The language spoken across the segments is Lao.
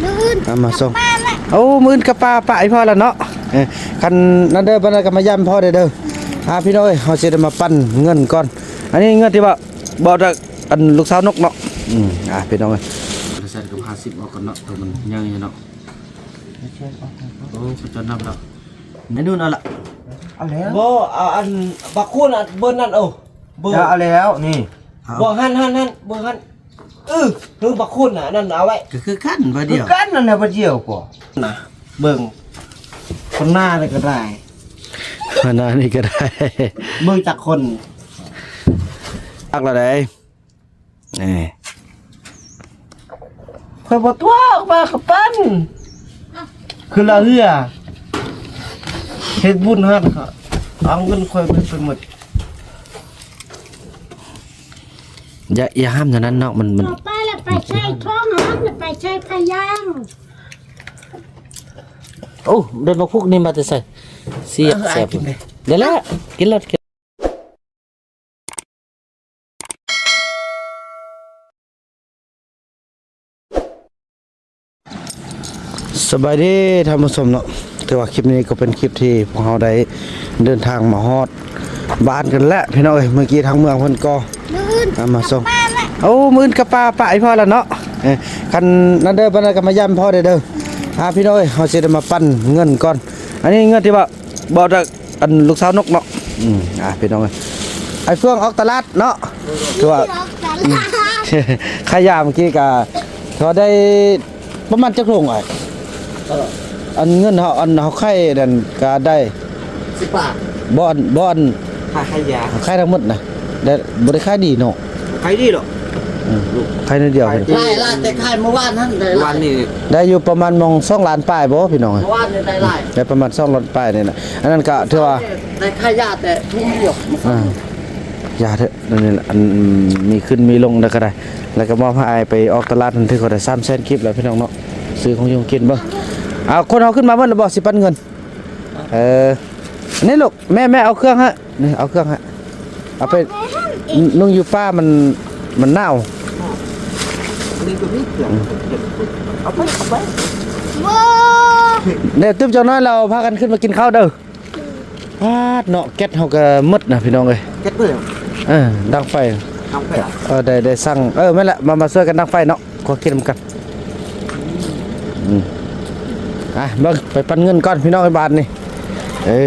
ມື້ອື່ນ ເອົາມາສົ່ງ ກັບບ້ານລະ ໂອ້ ມື້ອື່ນກັບປ້າ ປ້າອີ່ພໍ່ລະເນາະ. ເອີ ຄັນນັ້ນເດີ ບັດນັ້ນກໍມາຢ້ຳພໍ່ເດີ. ອ່າ ພີ່ນ້ອງເອີຍ ເຮົາຊິໄດ້ມາປັນເງິນກ່ອນ. ອັນນີ້ເງິນທີ່ວ່າ ບໍ່ໄດ້ ອັນລູກສາວນົກເນາະ. ອືມ ອ່າ ພີ່ນ້ອງເອີຍ ແສນກັບຫ້າສິບອອກກ່ອນເນາະ ໂຕມັນໃຫຍ່ເນາະ. ໂອ້ ເຂົາເຈົ້ານັບແລ້ວ ໄອ້ນຸ່ນເອົາລະ. ເອົາແລ້ວ ບໍ່ ເອົາອັນບັກຄູນ ອັນເບີນັ້ນ. ໂອ້ ເບີ ເອົາແລ້ວນີ້ ບໍ່ ຫັ້ນ ຫັ້ນ ຫັ້ນ ເບີຫັ້ນ. ເອີ ຄືບັກຄູນນະ ອັນນັ້ນເອົາໄວ້ ກໍຄືກັນ ບໍ່ດຽວ ຄືກັນນັ້ນແຫຼະ ບໍ່ດຽວກໍນະ. ເບິ່ງ ຄົນໜ້ານີ້ກໍໄດ້ ຄົນໜ້ານີ້ກໍໄດ້ ເບິ່ງຈັກຄົນ ອັກລະໄດ. ນີ້ ຂ້ອຍບໍ່ຕົວະ ອອກມາກໍປັນ ຄືລະເຮືອ ເຮັດບຸນຫັ້ນ ເອົາເງິນຂ້ອຍໄປໝົດ. ຢ່າ ຢ່າຫ້າມແນວນັ້ນເນາະ ມັນ ມັນ ຕໍ່ໄປລະໄປໃສ່ທ້ອງຫັ້ນ ລະໄປໃສ່ພະຍາງ. ໂອ້ ເດັດໝາກພຸກນີ້ມາແຕ່ໃສ? ສຽບ ເອີ ແຊບ ກິນເລີຍ ໄດ້ແລ້ວ ກິນໂລດ. ສະບາຍດີທ່ານຜູ້ຊົມເນາະ, ຖືວ່າຄລິບນີ້ກໍເປັນຄລິບທີ່ພວກເຮົາໄດ້ເດີນທາງມາຮອດບ້ານກັນແລ້ວພີ່ນ້ອງເອີຍ. ເມື່ອກີ້ທາງເມືອງເພິ່ນກໍ ມື້ອື່ນ ເອົາມາສົ່ງ ກັບບ້ານລະ ໂອ້ ມື້ອື່ນກັບປ້າ ປ້າອີ່ພໍ່ລະເນາະ. ເອີ ຄັນນັ້ນເດີ ບັດນັ້ນກໍມາຢ້ຳພໍ່ເດີ. ອ່າ ພີ່ນ້ອງເອີຍ ເຮົາຊິໄດ້ມາປັນເງິນກ່ອນ. ອັນນີ້ເງິນທີ່ວ່າ ບໍ່ໄດ້ ອັນລູກສາວນົກເນາະ. ອືມ ອ່າ ພີ່ນ້ອງເອີຍ ໄອ້ເຟືອງອອກຕະຫຼາດເນາະ ຖືວ່າ ອືມ ຂາຍຢາເມື່ອກີ້ກະ ຖືວ່າໄດ້ປະມານຈັກຖົງອ້າຍ? ເອີ ອັນເງິນເຮົາ ອັນເຮົາຂາຍນັ້ນກະໄດ້ສິບບາດ ບໍ່ ອັນ ບໍ່ ອັນ ຄ່າຂາຍຢາ ຂາຍທັງໝົດນະ ໄດ້ ບໍ່ໄດ້ຂາຍດີເນາະ. ຂາຍດີດອກ ອືມ ຂາຍໜ້ອຍດຽວ ຂາຍດີ ຫຼາຍ ຫຼາຍ ແຕ່ຂາຍມື້ວານຫັ້ນໄດ້ຫຼາຍ ວານນີ້ໄດ້ຢູ່ປະມານໝ່ອງສອງລ້ານປາຍບໍ່ພີ່ນ້ອງ? ມື້ວານນີ້ໄດ້ຫຼາຍ ໄດ້ປະມານສອງລ້ານປາຍນີ້ນະ. ອັນນັ້ນກະຖືວ່າໄດ້ຂາຍຢາແຕ່ທຸງດຽວ ອ່າ ຢ່າເຖາະ ອັນນີ້ລະ ອັນມີຂຶ້ນມີລົງແລ້ວກໍໄດ້ ແລ້ວກໍມອບໃຫ້ອ້າຍໄປອອກຕະຫຼາດນັ້ນ ຖືກເຂົາໄດ້ສາມແສນກີບແລ້ວພີ່ນ້ອງເນາະ. ຊື້ຂອງຢູ່ຂອງກິນເບິ່ງ ເອົາ ຄົນເຮົາຂຶ້ນມາໝົດແລ້ວບໍ່? ຊິປັນເງິນ ເອີ ນີ້ລູກ ແມ່ ແມ່ເອົາເຄື່ອງໃຫ້ ນີ້ເອົາເຄື່ອງໃຫ້ ເອົາໄປນຸ່ງຢູ່ປ່າ ມັນ ມັນໜາວ. ນີ້ກໍມີເຄື່ອງ ເອົາໄປ ເອົາໄປ ບໍ່ ແລ້ວຕື່ມຈັກໜ້ອຍ ແລ້ວພາກັນຂຶ້ນມາກິນເຂົ້າເດີ. ປາດເນາະ ແກັດເຮົາກໍໝົດນະພີ່ນ້ອງເອີຍ ແກັດເບິດ ເອີ ດັງໄຟ ດັງໄຟ ເອີ ໄດ້ ໄດ້ສັ່ງ ເອີ ແມ່ນແຫຼະ ມາ ມາຊ່ວຍກັນດັງໄຟເນາະ. ຂໍກິນນຳກັນ ອືມ ອ່ະ ເບິ່ງ ໄປປັນເງິນກ່ອນພີ່ນ້ອງ ບາດນີ້ ເອີ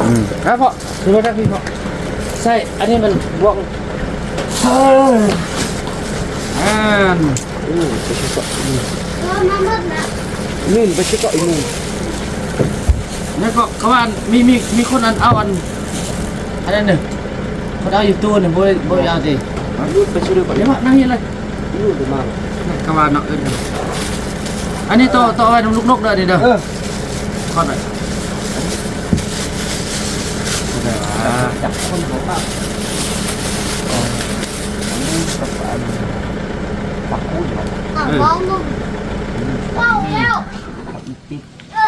ອືມ ອ່ະ ພໍ່ ຄືວ່າທາງພີ້ ພໍ່ ໃສ່ ອັນນີ້ມັນບ່ວງ ເອີ ອ່ານ ໂອ້ ໄປຊິເກາະ ເອີ ມາໝົດລະ ນີ້ໄປຊິເກາະອີກມື້ ແລ້ວກໍ ເຂົາວ່າມີ ມີ ມີຄົນອັນເອົາອັນ ອັນນັ້ນເດີ ເຂົາເອົາຢູ່ຕູ້ນີ້ ບໍ່ ບໍ່ເອົາຕິ ມາຢູ່ໄປຊິເດີ ເດີ ມານັ່ງນີ້ເລີຍ ຢູ່ມາ ເຂົາວ່າເນາະ ເອີ ອັນນີ້ຕໍ່ ຕໍ່ໄວ້ນຳລູກນົກເດີ ນີ້ເດີ ເອີ ຂອດໄວ້ ຈັບຄົນບໍ່ປາກ ເອີ ເວົ້ານຳ ເວົ້າແລ້ວ ເອີ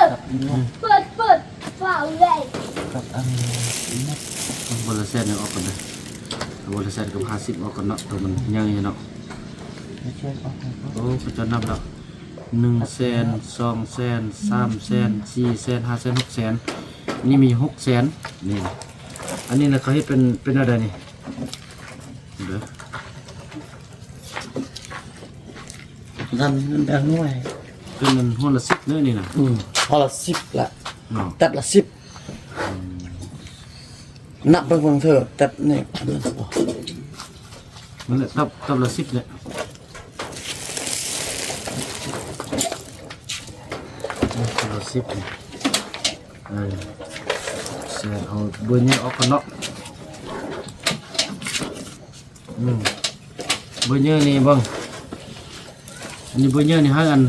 ເປີດ ເປີດ ຟ້າວເລີຍ ກັບອັນນີ້ ເອົາໂທລະສັບນີ້ອອກກ່ອນເດີ ໂທລະສັບກັບຫ້າສິບອອກກ່ອນເນາະ ໂຕມັນໃຫຍ່ເນາະ ໂອ້ ເຂົາເຈົ້ານັບແລ້ວ ໜຶ່ງແສນ ສອງແສນ ສາມແສນ ສີ່ແສນ ຫ້າແສນ ຫົກແສນ ນີ້ມີຫົກແສນ ນີ້ ອັນນີ້ນະ ເຂົາເຮັດເປັນ ເປັນແນວໃດນີ້ ເດີ ນັ້ນແບ່ງໜ່ວຍ ເປັນຫົວລະສິບເດີນີ້ນະ ອືມ ຫົວລະສິບລະ ເນາະ ຕັບລະສິບ ອືມ ນັບເບິ່ງເບິ່ງເທີ ຕັບນີ້ ນັ້ນແຫຼະ ຕັບ ຕັບລະສິບແຫຼະ ຕັບລະສິບນີ້ ເອີ ແຊນ ເອົາເບີໃຫຍ່ອອກກ່ອນເນາະ ອືມ ເບີເຢີນີ້ເບິ່ງ ອັນນີ້ເບີເຢີນີ້ຫາອັນ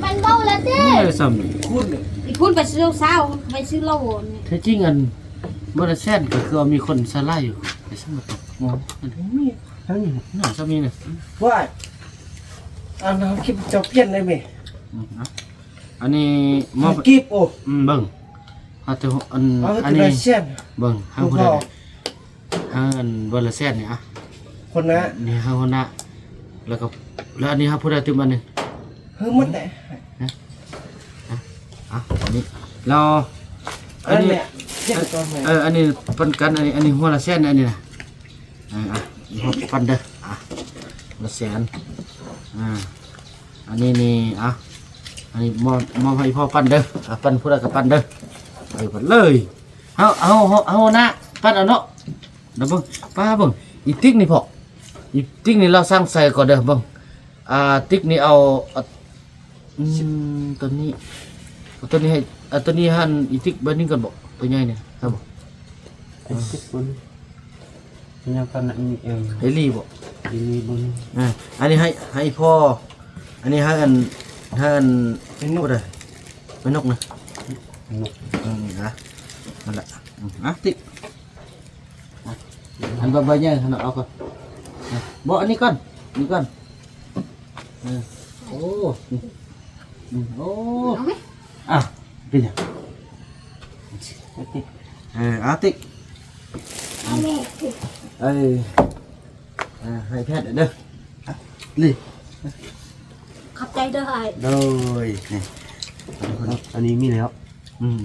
ມັນເວົ້າແລ້ວເດ້ ນີ້ຊຳນີ້ ຄູນ ອີກຄູນໄປຊິ ຊາວ ໄປຊື້ໂລນີ້ ແທ້ຈິງອັນບໍ່ລະແສນກໍຄືວ່າມີຄົນສະຫຼາຍຢູ່ ໄປຊັ້ນບໍ່ຕົກ ບໍ່ ອັນນີ້ ອັນນີ້ໜ້າຈະມີນະ ວ່າ ອັນເຮົາຄິດເຈົ້າປ່ຽນໄດ້ແມ ອືມ ເອົາ ອັນນີ້ມອບ ກີບ ໂອ້ ອືມ ເບິ່ງ ເອົາແຕ່ ອັນ ເອົາແຕ່ ອັນນີ້ ລະແສນ ເບິ່ງ ເຮົາຜູ້ໃດ ເຮົາອັນ ເບິດລະແສນນີ້ອະ ຫົວໜ້າ ນີ້ເຮົາຫົວໜ້າ ແລ້ວກໍ ແລ້ວອັນນີ້ເຮົາຜູ້ໃດຕື່ມອັນໜຶ່ງ ເຮີໝົດແຫຼະ ຮະ ອະ ອັນນີ້ແລ້ວ ອັນນີ້ ອັນນີ້ ເອີ ອັນນີ້ປັນກັນ ອັນນີ້ ອັນນີ້ຫົວລະແສນ ອັນນີ້ນະ ເອີ ອະ ປັນເດີ ອະ ລະແສນ ອາ ອັນນີ້ນີ້ ອະ ອັນນີ້ມອບ ມອບໃຫ້ພໍ່ປັນເດີ ອະ ປັນຜູ້ໃດກໍປັນເດີ ເອີ ປັນເລີຍ ເຮົາ ເຮົາ ເຮົາ ເຮົານະ ປັນເອົາເນາະ ເດີເບິ່ງ ປ້າເບິ່ງ ອີຕິກນີ້ພໍ່ ອີຕິກນີ້ລາວສັ່ງໃສ່ກ່ອນເດີ ເບິ່ງ ອ່າ ຕິກນີ້ເອົາ ອາ ອືມ ຕົວນີ້ ເອົາຕົວນີ້ໃຫ້ ເອົາຕົວນີ້ຫັ້ນ ອີຕິກເບິ່ງນີ້ກ່ອນບໍ ຕົວໃຫຍ່ນີ້ ເອົາບໍ ເອັດສິບຄົນ ຍັງຕອນນັ້ນອີກ ເອີ ເອລີບໍ ເອລີບໍ່ ອ່າ ອັນນີ້ໃຫ້ ໃຫ້ພໍ່ ອັນນີ້ໃຫ້ອັນ ໃຫ້ອັນ ເປັນນົກ ຜູ້ໃດ ເປັນນົກນະ ນົກ ອືມ ນີ້ນະ ນັ້ນລະ ອືມ ອ່ະ ຕິກ ອ່ະ ອັນໃບໃຫຍ່ຫັ້ນເອົາກ່ອນ ອ່ະ ບໍ່ ອັນນີ້ກ່ອນ ນີ້ກ່ອນ ເອີ ໂອ້ ນີ້ ອືມ ໂອ້ ເອົາໄໝ ອ່ະ ເປັນຫຍັງ ເອີ ອາຕິກ ເອົາແມ່ ເອີ ອ່າ ໃຫ້ແພດເດີ ນີ້ ຂອບໃຈເດີອ້າຍ ໂດຍ ນີ້ ອັນນີ້ມີແລ້ວ ອືມ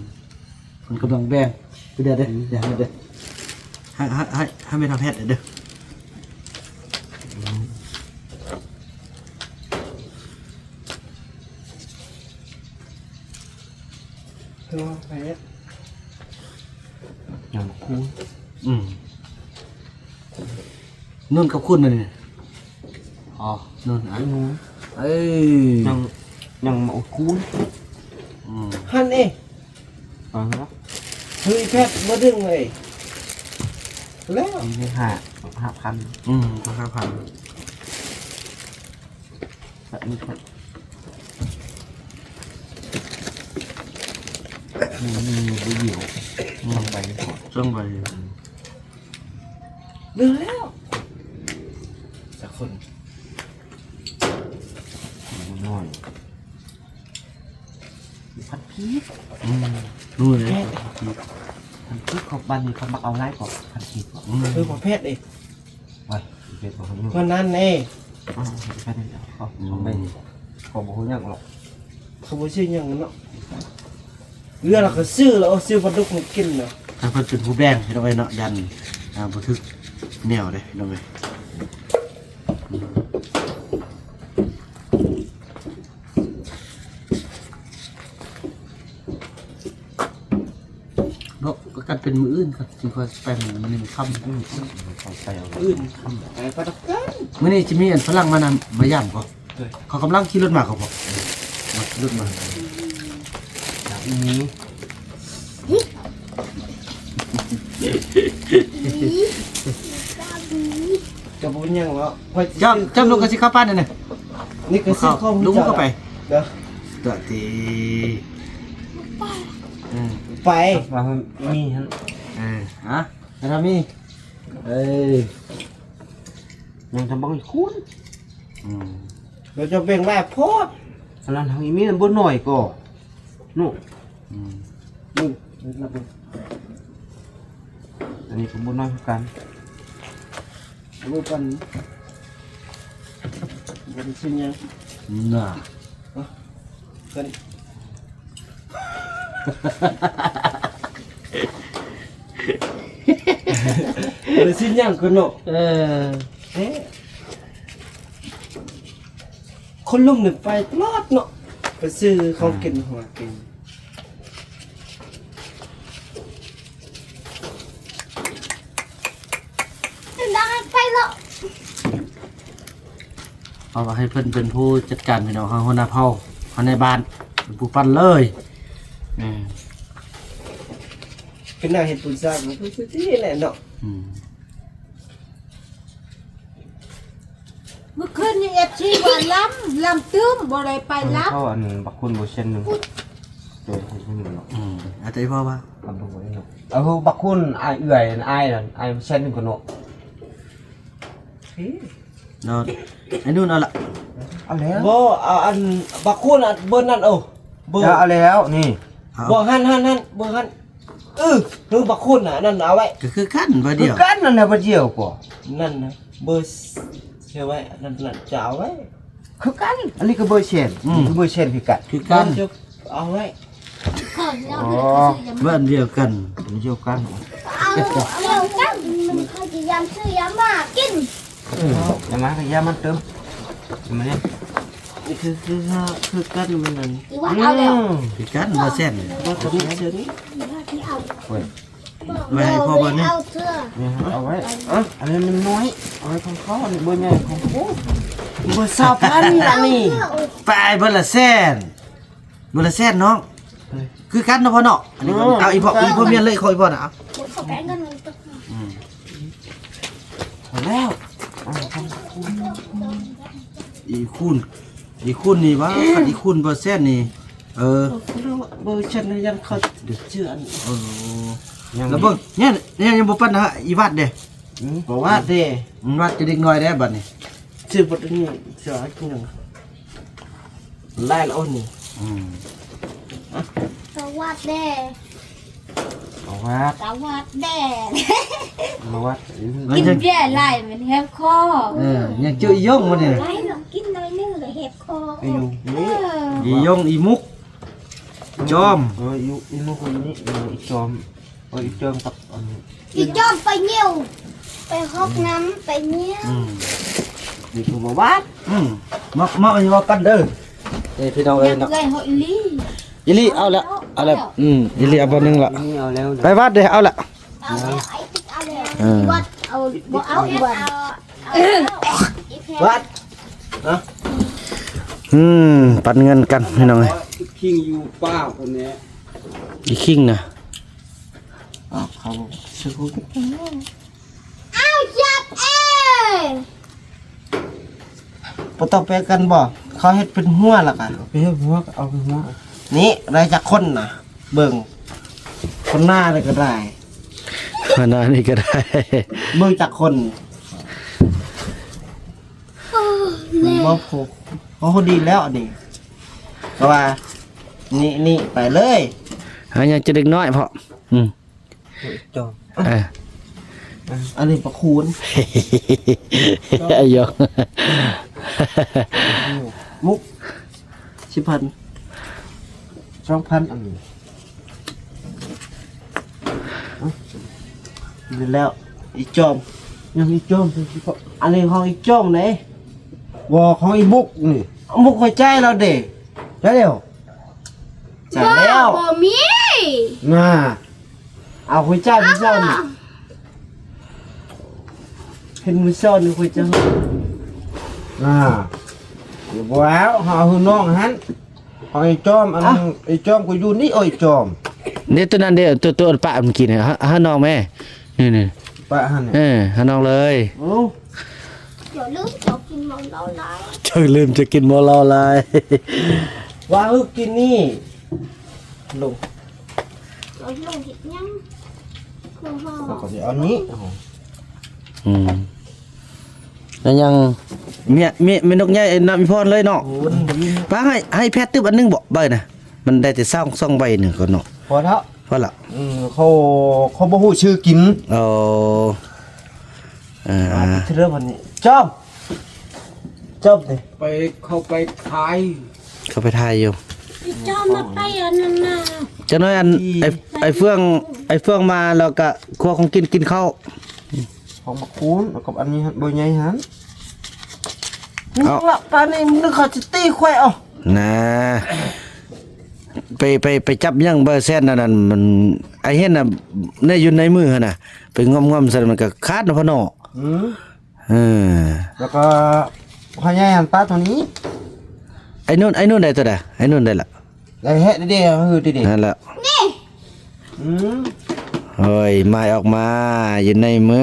ເພິ່ນກຳລັງແບ່ງ ເດີ ເດີ ເດີ ໃຫ້ ໃຫ້ ໃຫ້ ໃຫ້ແມ່ເຖົ້າແພດເດີ ອືມ ຄືວ່າແພດ ຍັງຄູນ ອືມ ນຸ່ນກັບຄູນນັ້ນນີ້ ອໍ ນຸ່ນ ອ່ະ ເອີ ຍັງ ຍັງມາອຸດຄູນ ອືມ ຫັ້ນເອ ຟັງແລ້ວ ເຮີຍ ແພດບໍ່ດຶງເລີຍ ແລ້ວ ມີແຕ່ຫ້າ ຫ້າພັນ ອືມ ກໍຫ້າພັນ ແບບນີ້ ມີ ມີບໍ່ດຽວ ອືມ ສອງໃບ ສອງໃບ ອືມ ເຫຼືອແລ້ວ ຈັກຄົນ ນ້ອຍ ພັນກີບ ອືມ ຮູ້ເລີຍ ພັນກີບ ພັນກີບ ເຂົາບ້ານນີ້ເຂົາມັກເອົາຫຼາຍກວ່າພັນກີບ ອືມ ຄືບໍ່ແພດເດ້ ໄປ ເຮັດບໍ່ຮູ້ ເພິ່ນນັ້ນເດ້ ເອົາ ເອົາ ເອົາ ເອົາ ອືມ ເຂົາບໍ່ຮູ້ຫຍັງດອກ ເຂົາບໍ່ຊື້ຫຍັງເນາະ ເຫຼືອລະກໍຊື້ລະ ເອົາ ຊື້ປາດຸກມາກິນນະ ຖ້າເພິ່ນເປັນຜູ້ແບ່ງ ພີ່ນ້ອງເອີຍເນາະ ຢ້ານ ອ່າ ບໍ່ຖືກແນວເດ້ ພີ່ນ້ອງເອີຍ. ເນາະ ກໍກັນເປັນມື້ອື່ນກໍຈຶ່ງຄ່ອຍໄປ ມື້ນີ້ມັນຄ່ຳ ອືມ ອືມ ຄ່ອຍໄປເອົາ ມື້ອື່ນຄ່ຳ ໄປປະດັບກັນ ມື້ນີ້ຈະມີອັນຝຣັ່ງມານຳ ມາຢາມບໍ່? ໂດຍ ເຂົາກຳລັງຂີ່ລົດມາ ເຂົາບອກ ມາຂີ່ລົດມາ ອືມ ກໍບໍ່ເປັນຫຍັງເນາະ ຂ້ອຍຊິຊື້ ຈ້ຳລູກ ຂ້ອຍຊິເຂົ້າປ່ານີ້ນະ ນີ້ກໍຊື້ຂອງ ລຸງກໍໄປ ເດີ ຕົວະຕິ ໄປ ເອີ ໄປ ວ່າມີຫັ້ນ ເອີ ຮະ ແລ້ວມີ ເອີ ຍັງຈະບັງອີກຄົນ ອືມ ແລ້ວຈະແບ່ງຫຼາຍໂພດ ອັນນັ້ນທາງອີເມນບໍ່ໜ້ອຍກໍ ເນາະ ອືມ ນີ້ ອັນນີ້ກໍບໍ່ນ້ອຍຄືກັນ ບໍ່ປັນ ບໍ່ໄດ້ຊື້ຫຍັງ ໜ້າ ເພິ່ນ ບໍ່ໄດ້ຊື້ຫຍັງກັນເນາະ ເອີ ເອີ ຄົນລຸ່ມນີ້ໄປຕະຫຼອດເນາະ ໄປຊື້ຂອງກິນ ອ່າ ຫາກິນ ໄປເນາະ ເອົາໃຫ້ເພິ່ນເປັນຜູ້ຈັດການ ພີ່ນ້ອງເຮົາ ຫົວໜ້າເຜົ່າ ຫົວໜ້າບ້ານ ເປັນຜູ້ປັນເລີຍ ເອີ ເປັນໜ້າເຮັດບຸນສ້າງ ເພິ່ນຊິເຮັດແຫຼະເນາະ ອືມ. ມື້ຄືນນີ້ເອັຟຊີວ່າລຳ ລຳຕື່ມ ບໍ່ໄດ້ໄປລຳ ເຂົາອັນບັກຄຸນບໍ່ເຊັ່ນໜຶ່ງ ໂດຍໃຫ້ໜຶ່ງເນາະ ອືມ ເອົາໃຈພໍ່ວ່າ ເອົາບໍ່ໄດ້ເນາະ ເອົາບັກຄຸນ ອ້າຍເອື້ອຍ ອ້າຍນັ້ນ ອ້າຍແຊນໜຶ່ງກະເນາະ ເນາະ ໄອ້ນຸ່ນເອົາລະ ເອົາແລ້ວ ບໍ່ ເອົາອັນບັກຄຸນ ອັນເບີນັ້ນ ເອົາ ເບີ ເອົາແລ້ວນີ້ ເອົາ ບໍ່ ຫັ້ນ ຫັ້ນ ຫັ້ນ ເບີຫັ້ນ ເອີ ຄືບັກຄຸນນະ ອັນນັ້ນເອົາໄວ້ ກະຄືກັນ ບໍ່ດຽວ ຄືກັນນັ້ນແຫຼະ ບໍ່ດຽວກໍ ນັ້ນນະ ເບີເຊໄວ້ ອັນນັ້ນ ນັ້ນຈະເອົາໄວ້ ຄືກັນ ອັນນີ້ກະເບີແຊນ ອືມ ນີ້ກະເບີແຊນຄືກັນ ຄືກັນ ເອົາໄວ້ ອໍ ເບີດຽວກັນ ດຽວກັນ ເອົາ ດຽວກັນ ມັນເຂົາຈະຢາມຊື້ຢາມາກິນ ເອີ ຢາມາກະຢາມາເຕີມ ມານີ້ ນີ້ຄື ຄື ຄືກັນ ມັນນັ້ນ ອີວ່າເອົາແລ້ວ ອືມ ຄືກັນ ບໍ່ແຊນ ບໍ່ຕົວນີ້ເຊີນີ້ ໂອ້ຍ ໄວ້ໃຫ້ພໍ່ເບິ່ງນີ້ ເອົາເທື່ອ ນີ້ເອົາໄວ້ ເອີ ອັນນີ້ມັນນ້ອຍ ເອົາໄວ້ຂອງເຂົາ ອັນນີ້ເບີໃຫຍ່ຂອງກູ ເບີຊາວພັນ ອັນນີ້ ໄປເບີລະແສນ ເບີລະແສນນ້ອງ ເອີ ຄືກັນເນາະພໍ່ເນາະ ອັນນີ້ກໍ ເອີ ເອົາອີ່ພໍ່ ອີ່ພໍ່ມຽນເລີຍ ຂໍອີ່ພໍ່ນະ ເອົາ ເອົາແລ້ວ ອີ່ຄູນ ອີ່ຄູນນີ້ຫວາ ຄັນອີ່ຄູນເບີແສນນີ້ ເອີ ເບີແສນນີ້ຍັງເຂົາເດືອດເຈື່ອນ ເອີ ຍັງ ລະເບິ່ງ ແນວ ແນວຍັງບໍ່ປານໃດ ອີ່ວັດເດ້ ອືມ ບໍ່ວັດເດ້ ວັດແຕ່ເດັກນ້ອຍເດ້ບັດນີ້ ຊື່ບໍ່ໄດ້ ຊື່ກິນຫຍັງ ຫຼາຍລະໂອນີ້ ອືມ ກະວັດແດ່ ກະວັດ ກະວັດແດ່ ກະວັດ ກິນເບຍຫຼາຍມັນແຫບຄໍ ເອີ ຍັງຈື່ອີ່ຢົງບໍ່ນີ້ ກິນໜ້ອຍໜຶ່ງກະແຫບຄໍ ອີ່ຢົງ ເອີ ອີ່ຢົງ ອີ່ມຸກ ອີ່ຈອມ ເອີ ອີ່ມຸກ ອີ່ນີ້ ອີ່ຈອມ ເອີ ອີ່ຈອມກັບອັນນີ້ ອີ່ຈອມໄປຍ່ຽວ ໄປຮອກນ້ຳ ໄປຍ່ຽວ ອືມ ນີ້ຄືບໍ່ບາດ ອືມ ມາ ມາ ມາກັນເດີ ນີ້ພີ່ນ້ອງເອີຍເນາະ ເອື້ອຍເຮົາອີ່ຫຼີ ອີ່ຫຼີ ເອົາແລ້ວ ເອົາແລ້ວ ເອົາແລ້ວ ອືມ ອີ່ຫຼີເອົາບ່ອນໜຶ່ງລະ ນີ້ເອົາແລ້ວ ໄປວັດເດ້ ເອົາລະ ເອົາແລ້ວ ເອີ ວັດ ເອົາ ບໍ່ເອົາ ວັດ ວັດ ຮະ ອືມ ປັນເງິນກັນພີ່ນ້ອງເອີຍ ອີ່ຄິງຢູ່ປ່າພຸ້ນແຫຼະ ອີ່ຄິງນະ ອ້າວ ເຂົາຊື້ ເອົາຈັບເອງ ບໍ່ຕ້ອງແປກັນບໍ່ ເຂົາເຮັດເປັນຫົວລະກະ ເອົາໄປເຮັດຫົວ ເອົາໄປຫົວ ນີ້ ໄດ້ຈັກຄົນນະ ເບິ່ງ ຄົນໜ້ານີ້ກະໄດ້ ຄົນໜ້ານີ້ກະໄດ້ ເບິ່ງຈັກຄົນ ໂອ້ ແມ່ ບໍ່ ໂອ້ ໂອ້ ດີແລ້ວອັນນີ້ ເພາະວ່າ ນີ້ ນີ້ ໄປເລີຍ ຫາຍັງຈະເດັກນ້ອຍເພາະ ອືມ ໂອ້ຍ ຈອມ ເອີ ອັນນີ້ປາຄູນ ອາຍຸ ມຸກ ສິບພັນ ສອງພັນ ອັນນີ້ ນີ້ແລ້ວ ອີ່ຈອມ ຍັງອີ່ຈອມ ອັນນີ້ຂອງອີ່ຈອມເດ້ ບໍ່ ຂອງອີ່ມຸກນີ້ ມຸກຂ້ອຍຈ່າຍແລ້ວເດ້ ຈ່າຍແລ້ວ ຈ່າຍແລ້ວ ບໍ່ ບໍ່ມີ ນ່າ ເອົາ ຂ້ອຍຈ່າຍມື້ເຊົ້ານີ້ ອ້າ ເຫັນມື້ເຊົ້ານີ້ຂ້ອຍຈ່າຍ ນ່າ ບໍ່ເອົາ ເຮົາເອົາໃຫ້ນ້ອງຫັ້ນ ຂອງອີ່ຈອມ ອັນ ອ່ະ ອີ່ຈອມກະຢູ່ນີ້ ໂອ້ຍ ອີ່ຈອມ ນີ້ ໂຕນັ້ນເດ້ ໂຕ ໂຕປະມື້ກີ້ນີ້ ຫາ ຫານ້ອງແມ່ ນີ້ ນີ້ ປະຫັ້ນ ເອີ ຫານ້ອງເລີຍ ໂອ້ ຢ່າລືມຈະກິນເຫຼົ້າເຫຼົ້າຫຼາຍ ຢ່າລືມຈະກິນເມົາເຫຼົ້າຫຼາຍ ວ່າເຮົາກິນນີ້ ລົງ ເອົາລົງເຮັດຫຍັງ ເຮົາກະຊິເອົານີ້ ອືມ ແລ້ວຍັງ ເມຍ ເມຍ ເມຍນົກໃຫຍ່ນຳອີ່ພອນເລີຍເນາະ ໂອ້ຍ ປ້າ ໃຫ້ ໃຫ້ແພດຕຶບອັນໜຶ່ງເບາະ ໃບນະ ມັນໄດ້ແຕ່ສອງ ສອງໃບໜຶ່ງກ່ອນເນາະ ພໍແລ້ວ ພໍລະ ອືມ ເຂົາ ເຂົາບໍ່ຮູ້ຊື່ກິນ ໂອ້ ເອີ ເອົາໄປເທື່ອບັດນີ້ ຈອມ ຈອມເດ້ ໄປ ເຂົາໄປຖ່າຍ ເຂົາໄປຖ່າຍຢູ່ ຈອມມາໄປອັນນັ້ນນະ ຈັກໜ້ອຍອັນ ອີ່ ໄອ້ ໄອ້ເຟືອງ ໄອ້ເຟືອງມາແລ້ວກະຄົວຂອງກິນ ກິນເຂົ້າ ຂອງບັກຄູນ ແລ້ວກັບອັນນີ້ຫັ້ນ ເບີໃຫຍ່ຫັ້ນ ເອົາ ນີ້ລະ ປານນີ້ມັນເຂົາຊິຕີຂ້ອຍເອົາ ນາ ໄປ ໄປ ໄປຈັບຫຍັງເບີແຊນອັນນັ້ນ ມັນ ອ້າຍເຫັນນະ ໃນ ຢູ່ໃນມືຫັ້ນນະ ໄປງອມໆໃສ່ ມັນກະຂາດເນາະພໍ່ເນາະ ອືມ ເອີ ແລ້ວກໍພໍ່ໃຫຍ່ຫັ້ນປາໂຕນີ້ ໄອ້ນຸ່ນ ໄອ້ນຸ່ນໄດ້ໂຕໃດ ໄອ້ນຸ່ນໄດ້ລະ ໄດ້ແຮະເດ້ ເອີ ເດ້ ນັ້ນລະ ນີ້ ອືມ ໂອ້ຍ ມາຍອອກມາຢູ່ໃນມື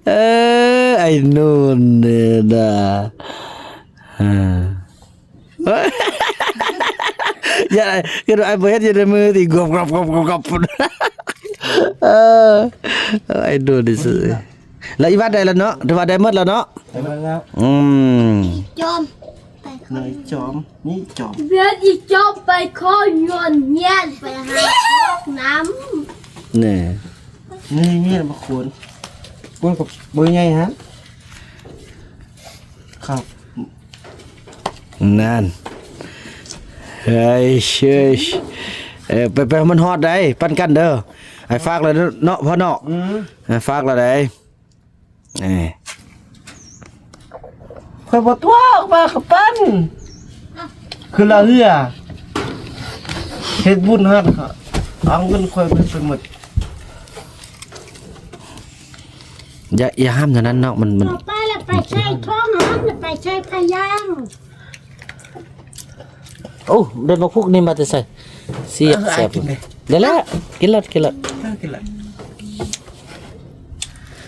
ເອີ ໄອ້ນຸ່ນເດ້ນະ ເອີ. ຢ່າ ຄືໄອ້ບໍ່ເຮັດຢູ່ໃນມືຕິ ກອບໆໆໆ ເອີ ໄອ້ດູນີ້ຊື່ ແລ້ວອີວັດໄດ້ແລ້ວເນາະ ຖືວ່າໄດ້ໝົດແລ້ວເນາະ ໄດ້ໝົດແລ້ວ ອືມ ຈອມ ໄປ ນາຍຈອມ ນີ້ຈອມ ເວນອີຈອມໄປຂໍເງິນຮຽນໄປຫາຄອກນ້ຳ ນີ້ ນີ້ ນີ້ມາຄູນ ຄູນກັບເບີໃຫຍ່ຫັ້ນ ຄັບ ນັ້ນ ເຮີ້ຍ ເອີ ໄປ ໄປໃຫ້ມັນຮອດໄດ໋ ປັນກັນເດີ ໃຫ້ຝາກແລ້ວເນາະ ພໍ່ເນາະ ອືມ ໃຫ້ຝາກແລ້ວໄດ໋ ເອີ ຂ້ອຍບໍ່ຕົວະ ອອກມາກໍປັນ ຄືລາວເຮືອ ເຮັດບຸນຫັ້ນ ເອົາເງິນຂ້ອຍໄປໝົດ ຢ່າ ຢ່າຫ້າມເທົ່ານັ້ນເນາະ ມັນ ມັນ ເອົາໄປລະໄປໃສ່ທ້ອງຫັ້ນ ລະໄປໃສ່ພະຍາງ ໂອ້ ໄດ້ໝາກພຸກນີ້ມາແຕ່ໃສ? ສຽບ ເອີ ແຊບ ກິນເດ້ ໄດ້ແລ້ວ ກິນເລີດ ກິນເລີດ ເອີ ກິນເລີດ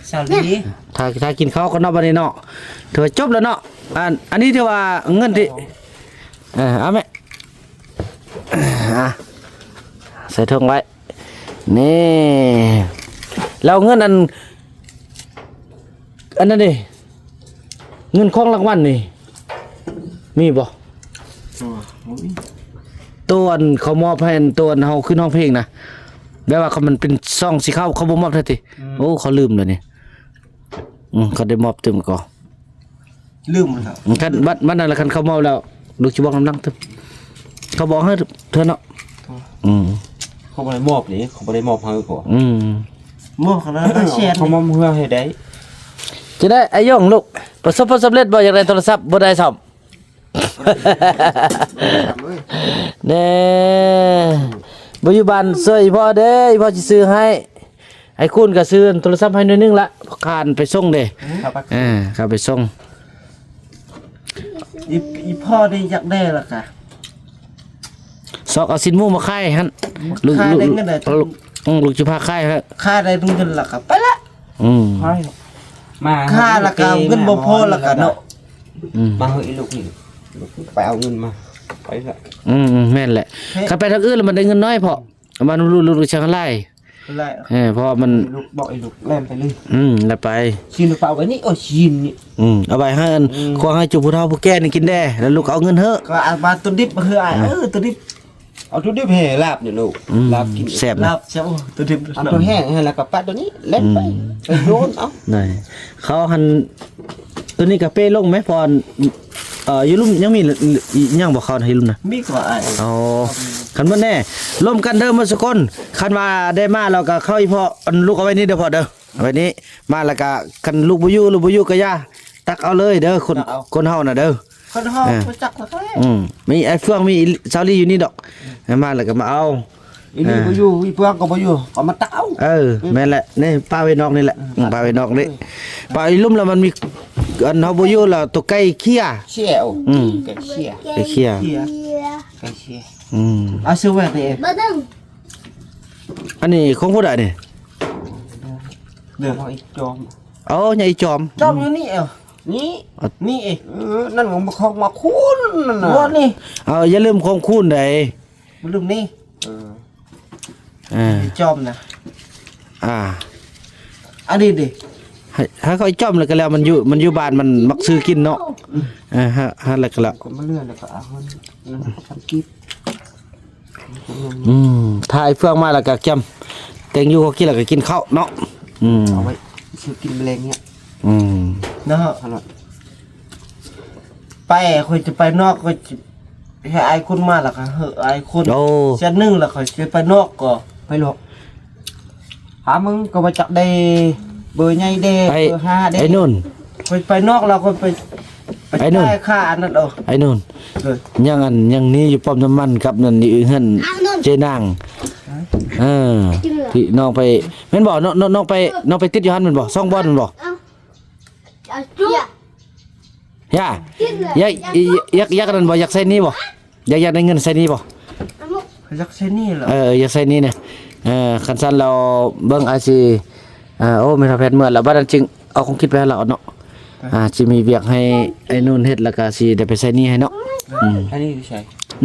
ສາວດີ ຖ້າ ຖ້າກິນເຂົ້າກ່ອນເນາະ ບັດນີ້ເນາະ ຖືວ່າຈົບແລ້ວເນາະ ອັນ ອັນນີ້ຖືວ່າເງິນທີ່ ເອີ ເອົາແມ່ ອ່າ ໃສ່ຖົງໄວ້ ນີ້ ແລ້ວເງິນອັນ ອັນນັ້ນເດ ເງິນຂອງລາງວັນນີ້ ມີບໍ່? ໂຕ ບໍ່ມີ ໂຕອັນເຂົາມອບໃຫ້ ອັນໂຕອັນເຮົາຂຶ້ນຮ້ອງເພງນະ ແບບວ່າຄັນມັນເປັນຊອງສີຂາວ ເຂົາບໍ່ມອບໃຫ້ຕິ? ອືມ ໂອ້ ເຂົາລືມແລ້ວນີ້ ອືມ ເຂົາໄດ້ມອບຕື່ມກໍ ລືມແລ້ວ ຄັນບັດ ບັດນັ້ນລະ ຄັນເຂົາມອບແລ້ວ ລູກຊິບອກນຳຫຼັງຕື່ມ ເຂົາບອກໃຫ້ເທື່ອເນາະ ອືມ ເຂົາບໍ່ໄດ້ມອບນີ້ ເຂົາບໍ່ໄດ້ມອບໃຫ້ກໍ ອືມ ມອບຂະໜາດແສນ ເຂົາມອບເຮືອໃຫ້ໄດ້ ຈະໄດ້ ອ້າຍຢອງລູກ ປະສົບຜົນສຳເລັດບໍ່? ຢາກໄດ້ໂທລະສັບ ບໍ່ໄດ້ຊ້ຳ ແນ່ ບໍ່ຢູ່ບ້ານຊ່ວຍອີ່ພໍ່ເດ້ ອີ່ພໍ່ຊິຊື້ໃຫ້ ອ້າຍຄູນກໍຊື້ໂທລະສັບໃຫ້ໜ້ອຍໜຶ່ງລະ ຄານໄປສົ່ງເດ້ ເອີ ຂ້າໄປສົ່ງ ອີ່ ອີ່ພໍ່ນີ້ຢາກໄດ້ລະກະ ຊອກເອົາຊີ້ນໝູມາຂາຍຫັ້ນ ລູກ ຂາຍໄດ້ເງິນໄດ໋ ລູກ ອືມ ລູກຊິພາຂາຍ ຂາຍໄດ້ເງິນລະກະໄປລະ ອືມ ມາ ຂ້າລະກະເງິນບໍ່ພໍລະກະເນາະ ອືມ ມາເຮີ້ຍ ອີ່ລູກນີ້ ໄປເອົາເງິນມາ ໄປລະ ອືມ ແມ່ນແຫຼະ ຄັນໄປທາງອື່ນລະມັນໄດ້ເງິນໜ້ອຍພໍ ເອົາມານຳລູກ ລູກຊິຫາຫຼາຍ ເອີ ເພາະວ່າມັນ ລູກບອກໃຫ້ລູກແລ່ນໄປເລີຍ ອືມ ແລ້ວໄປ ຊີ້ນເອົາໄວ້ນີ້ ໂອ້ ຊີ້ນນີ້ ອືມ ເອົາໄວ້ໃຫ້ອັນ ອືມ ຄວາງໃຫ້ຈຸຜູ້ເຖົ້າຜູ້ແກ່ນີ້ກິນແດ່ ແລ້ວລູກກໍເອົາເງິນເຮີ້ຍ ກໍເອົາມາຕົວດິບເຮີ້ຍ ເອີ ເອີ ຕົວດິບ ເອົາຕົວດິບແຫ່ລາບນີ້ລູກ ອືມ ລາບກິນແຊບ ລາບແຊບ ໂອ້ ຕົວດິບ ເອົາຕົວແຫ້ງໃຫ້ລະກໍປະຕົວນີ້ ແລ່ນໄປ ອືມ ໄປໂຍນເອົາ ໄດ້ ເຂົາຫັ້ນ ຕົວນີ້ກະເປລົງແມ ເພາະ ເອີ ຢູ່ລຸ່ມຍັງມີອີ່ຫຍັງບໍ່ເຂົ້ານະ ຢູ່ລຸ່ມນະ ມີກວ່າອ້າຍ ອໍ ຄັນໝົດແນ່ ລົມກັນເດີໝົດສຸຄົນ ຄັນວ່າໄດ້ມາແລ້ວກະເຂົ້າອີ່ພໍ່ ອັນລູກເອົາໄວ້ນີ້ເດີພໍ່ເດີ ເອົາໄວ້ນີ້ ມາແລ້ວກະ ຄັນລູກບໍ່ຢູ່ ລູກບໍ່ຢູ່ກະຢ່າ ຕັກເອົາເລີຍເດີ ຄົນ ຕັກເອົາ ຄົນເຮົານະເດີ ຄົນເຮົາ ເອີ ບໍ່ຈັກລະ ອືມ ມີອ້າຍເຟືອງ ມີສາວລີຢູ່ນີ້ດອກ ມາແລ້ວກໍມາເອົາ ອີນີ້ ເອີ ບໍ່ຢູ່ ອີເຟືອງກໍບໍ່ຢູ່ ກໍມາຕັກເອົາ ເອີ ແມ່ນແຫຼະ ນີ້ປະໄວ້ນອກນີ້ແຫຼະ ອືມ ປະໄວ້ນອກນີ້ ປະອີ່ລຸ່ມລະມັນມີ ອັນເຮົາບໍ່ຢູ່ລະໂຕໄກ່ເຄຍ ເຄຍ ອືມ ໄກ່ເຄຍ ໄກ່ເຄຍ ໄກ່ເຄຍ ອືມ ເອົາຊື້ໄວ້ເດ້ ອັນນີ້ຂອງຜູ້ໃດນີ້? ເລື່ອງຂອງອີ່ຈອມ ໂອ້ ຍາອີ່ຈອມ ຈອມຢູ່ນີ້ ເອີ ນີ້ ເອີ ນີ້ ເອີ ນັ້ນຂອງ ຂອງໝາກຄູນນັ້ນນະ ບໍ່ນີ້ ເອົາ ຢ່າລືມຂອງຄູນໃດ ບໍ່ລືມນີ້ ເອີ ເອີ ອີ່ຈອມນະ ອ່າ ອັນນີ້ເດ ໃຫ້ ໃຫ້ເຂົາອີ່ຈອມແລ້ວກໍແລ້ວ ມັນຢູ່ ມັນຢູ່ບ້ານມັນມັກຊື້ກິນເນາະ ອືມ ເອີ ໃຫ້ ໃຫ້ແລ້ວກໍແລ້ວ ກໍມາເລື່ອນແລ້ວກໍເອົາເງິນ ເງິນພັນກີບ ອືມ ຖ້າໄອ້ເຟືອງມາແລ້ວກໍກຽມແຕ່ງຢູ່ເຂົາກິນແລ້ວກໍກິນເຂົ້າເນາະ ອືມ ເອົາໄວ້ຊື້ກິນແມະແລງເນີ້ຍ ອືມ ເນາະ ໄປ ຂ້ອຍຈະໄປນອກ ຂ້ອຍຈະໃຫ້ອ້າຍຄຸນມາແລ້ວກໍເຮີ້ຍອ້າຍຄຸນ ໂອ້ ເທື່ອໜຶ່ງແລ້ວຂ້ອຍຈະໄປນອກກໍ ໄປລອກ ຫາມຶງກໍບໍ່ຈັກໄດ້ເບີໃຫຍ່ແດ່ ໄອ້ ເບີຫ້າແດ່ ໄອ້ນຸ່ນ ຂ້ອຍໄປນອກແລ້ວຂ້ອຍໄປ ໄປ ໄອ້ນຸ່ນ ຈ່າຍຄ່າອັນນັ້ນເອົາ ໄອ້ນຸ່ນ ເອີ ຍັງອັນ ຍັງໜີຢູ່ປ້ອມນ້ຳມັນກັບນັ້ນ ຢູ່ເຮືອນ ອ້າວ ນຸ່ນ ເຈນາງ ຮະ ເອີ ທີ່ນ້ອງໄປ ແມ່ນບໍ່? ນ້ອງ ນ້ອງ ນ້ອງໄປ ນ້ອງໄປຕິດຢູ່ຫັ້ນແມ່ນບໍ່? ສອງບ່ອນແມ່ນບໍ່? ເອົາ ເອົາຈຸ ຢາ ຢາກ ຢາກ ຢາກອັນນັ້ນບໍ່? ຢາກໃຊ້ໜີ້ບໍ່? ຢາກ ຢາກໄດ້ເງິນໃຊ້ໜີ້ບໍ່? ຢາກໃຊ້ໜີ້ເຫຼືອ? ເອີ ຢາກໃຊ້ໜີ້ນະ ເອີ ຄັນຊັ້ນແລ້ວເບິ່ງ ອ້າຍຊິ ເອີ ໂອ້ ແມ່ນເຖົ້າແພດເມືອແລ້ວ ບາດນັ້ນຈຶ່ງເອົາຂອງກິນໄປໃຫ້ລາວເນາະ ອ່າ ຊິມີວຽກໃຫ້ໄອ້ນູນເຮັດ ແລ້ວກໍຊິໄດ້ໄປໃຊ້ໜີ້ໃຫ້ເນາະ. ອືມ ອັນນີ້ຢູ່ໃສ?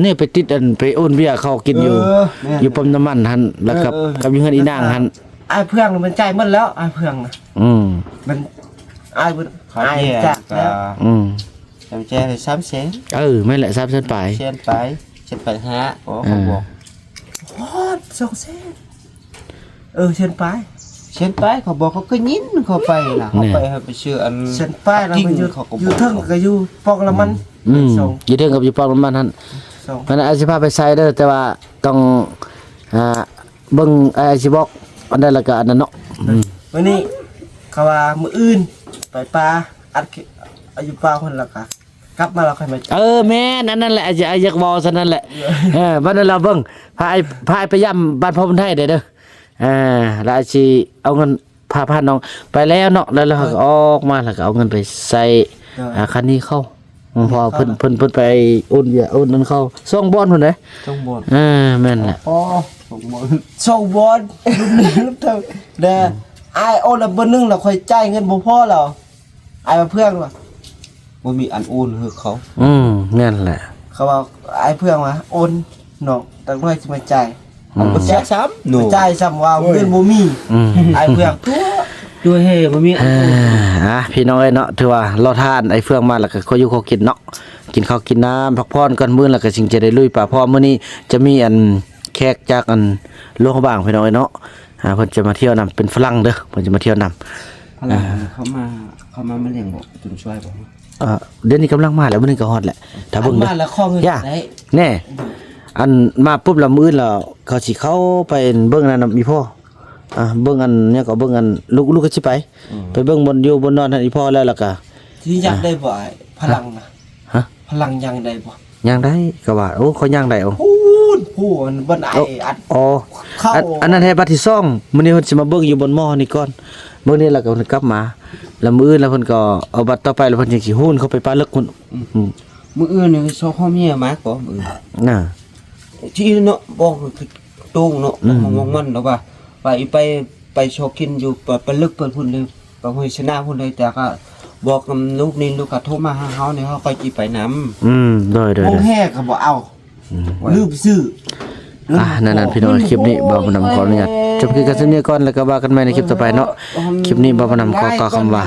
ນີ້ໄປຕິດອັນ ໄປໂອນເບຍເຂົາກິນຢູ່ ເອີ ແມ່ນ ຢູ່ປ້ຳນ້ຳມັນຫັ້ນ ແລ້ວກໍ ເອີ ກັບຢູ່ເຮືອນອີນາງຫັ້ນ. ອ້າຍເພື່ອງມັນຈ່າຍໝົດແລ້ວ ອ້າຍເພື່ອງນະ. ອືມ ມັນ ອ້າຍເພິ່ນ ເຂົາ ອ້າຍ ແຈ້ ຈາກແລ້ວ ກໍ ອືມ ຈຳແຈ້ໄດ້ສາມແສນ. ເອີ ແມ່ນແຫຼະ ສາມແສນປາຍ ແສນປາຍ ແສນປາຍຫ້າ. ໂອ້ ເຂົາບອກ ຮອດສອງແສນ. ເອີ ແສນປາຍ ແສນປາຍ ເຂົາບອກ ເຂົາກໍຍິນເຂົາໄປນະ ເຂົາໄປ ແມ່ນ ເຂົາໄປຊື້ອັນ ແສນປາຍ ແລ້ວມັນຢູ່ ເຂົາກໍ ຢູ່ເທິງກໍຢູ່ປ້ຳນ້ຳມັນ. ອືມ ຢູ່ເທິງກັບຢູ່ປ້ຳນ້ຳມັນຫັ້ນ. ມັນອາດຊິພາໄປໃຊ້ເດີ ແຕ່ວ່າຕ້ອງ ອ່າ ເບິ່ງ ອ້າຍຊິບອກອັນໃດ ແລ້ວກໍອັນນັ້ນເນາະ. ອືມ ມື້ນີ້ເຂົາວ່າມື້ອື່ນໄປປ່າ ອັດ ຢູ່ປ່າພຸ້ນ ແລ້ວກໍກັບມາແລ້ວຄ່ອຍມາ. ເອີ ແມ່ນ ອັນນັ້ນແຫຼະ ອ້າຍຢາກເວົ້າຊັ້ນນັ້ນແຫຼະ. ເອີ ບັດນັ້ນລະເບິ່ງ ພາອ້າຍ ພາອ້າຍໄປຢ້ຳບ້ານພໍ່ບຸນໄທໄດ້ເດີ. ອ່າ ແລ້ວອ້າຍຊິເອົາເງິນ ພາ ພານ້ອງໄປແລ້ວເນາະ ແລ້ວ ແລ້ວເຮົາກໍອອກມາ ແລ້ວກໍເອົາເງິນໄປໃຊ້ ອ່າ ຄັນນີ້ເຂົາ ເພາະວ່າເພິ່ນ ເພິ່ນ ເພິ່ນໄປໂອນເວຍ ໂອນນັ້ນເຂົາ ສອງບ່ອນພຸ້ນເດ້ ສອງບ່ອນ. ເອີ ແມ່ນແຫຼະ ອໍ ສອງບ່ອນ ສອງບ່ອນ ລຸ້ນນີ້ລຸ້ນເທິງແດ່. ອ້າຍໂອນລະເບີໜຶ່ງລະ ຂ້ອຍຈ່າຍເງິນບໍ່ພໍລະ ອ້າຍວ່າເພື່ອງວ່າ ບໍ່ມີອັນໂອນໃຫ້ເຂົາ. ອືມ ແມ່ນແຫຼະ ເຂົາວ່າ ອ້າຍເພື່ອງວ່າໂອນ ນ້ອງ ຈັກໜ້ອຍຊິມາຈ່າຍ. ອືມ ບໍ່ເສຍຊ້ຳ ບໍ່ຈ່າຍຊ້ຳ ວ່າເງິນບໍ່ມີ. ອືມ ອ້າຍເພື່ອງຕົວະ ຕົວະແຮ ບໍ່ມີອັນ ອ່າ ພີ່ນ້ອງເອີຍເນາະ ຖືວ່າລໍຖ້າອ້າຍເຟືອງມາ ແລ້ວກໍຂໍຢູ່ຂໍກິນເນາະ ກິນເຂົ້າກິນນ້ຳ ພັກຜ່ອນກ່ອນ ມື້ແລ້ວກໍຈຶ່ງຈະໄດ້ລຸຍປ່າ. ເພາະມື້ນີ້ຈະມີອັນແຂກຈາກອັນຫຼວງພະບາງ ພີ່ນ້ອງເອີຍເນາະ. ອ່າ ເພິ່ນຈະມາທ່ຽວນຳ ເປັນຝຣັ່ງເດີ ເພິ່ນຈະມາທ່ຽວນຳ. ຝຣັ່ງ ອ່າ ເຂົາມາ ເຂົາມາ ມາລ້ຽງບໍ່ ຕຸນຊ່ວຍບໍ່? ເອີ ດຽວນີ້ກຳລັງມາແຫຼະ ມື້ນີ້ກໍຮອດແຫຼະ ຖ້າເບິ່ງເດີ. ມາແລ້ວຂໍເງິນ ຢ່າ ໄດ້ ແນ່ ອັນມາປຸບລະ ມື້ອື່ນລະ ເຂົາຊິເຂົ້າໄປເບິ່ງນັ້ນນຳອີ່ພໍ່. ອ່າ ເບິ່ງອັນຫຍັງກໍ ເບິ່ງອັນ ລູກ ລູກກໍຊິໄປ ອືມ ໄປເບິ່ງບ່ອນຢູ່ບ່ອນນອນໃຫ້ອີ່ພໍ່ແລ້ວ ແລ້ວກໍ ຊິຍ່າງໄດ້ບໍ່ອ້າຍ ຝຣັ່ງນະ? ຮະ? ຝຣັ່ງຍ່າງໄດ້ບໍ່? ຍ່າງໄດ້ ກໍວ່າ ໂອ້ ຂ້ອຍຍ່າງໄດ້. ໂອ້ ພຸ້ນ ຜູ້ອັນ ບ່ອນອ້າຍອັດ ອໍ ເຂົ້າ ອັນ ອັນນັ້ນແທ້ ບັດທີສອງ ມື້ນີ້ເພິ່ນຊິມາເບິ່ງຢູ່ບ່ອນໝໍນີ້ກ່ອນ ເບິ່ງນີ້ແລ້ວກໍເພິ່ນກັບມາ ແລ້ວມື້ອື່ນແລ້ວເພິ່ນກໍ ເອົາບັດຕໍ່ໄປແລ້ວເພິ່ນຈັ່ງຊິໂຫນເຂົ້າໄປປ່າເລິກພຸ້ນ. ອືມ ອືມ ມື້ອື່ນນີ້ຊອກເຂົ້າເມຍມາກໍ ມື້ອື່ນ ອ່າ ທີ່ເນາະ ບອກ ໂຕ້ງເນາະ ອືມ ຂອງມັນລະວ່າ ໄປ ໄປ ໄປຊອກກິນຢູ່ປະ ປະລຶກເພິ່ນພຸ້ນເລີຍ ປະຫ້ວຍຊະນາພຸ້ນເລີຍ ແຕ່ກໍບອກນຳລູກນີ້ ລູກກໍໂທມາຫາເຮົານີ້ ເຮົາກໍຊິໄປນຳ. ອືມ ໂດຍ ໂດຍ ໂດຍ ແຮກໍບໍ່ເອົາ ອືມ ລືມຊື້. ອ່າ ນັ້ນໆ ພີ່ນ້ອງ ຄລິບນີ້ບ່າວບຸນນຳຂໍອະນຸຍາດຈົບຄລິບກັນສ່ຳນີ້ກ່ອນ ແລ້ວກໍວ່າກັນໃໝ່ໃນຄລິບຕໍ່ໄປເນາະ. ຄລິບນີ້ບ່າວບຸນນຳຂໍກ່າວຄຳວ່າ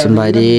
ສະບາຍດີ.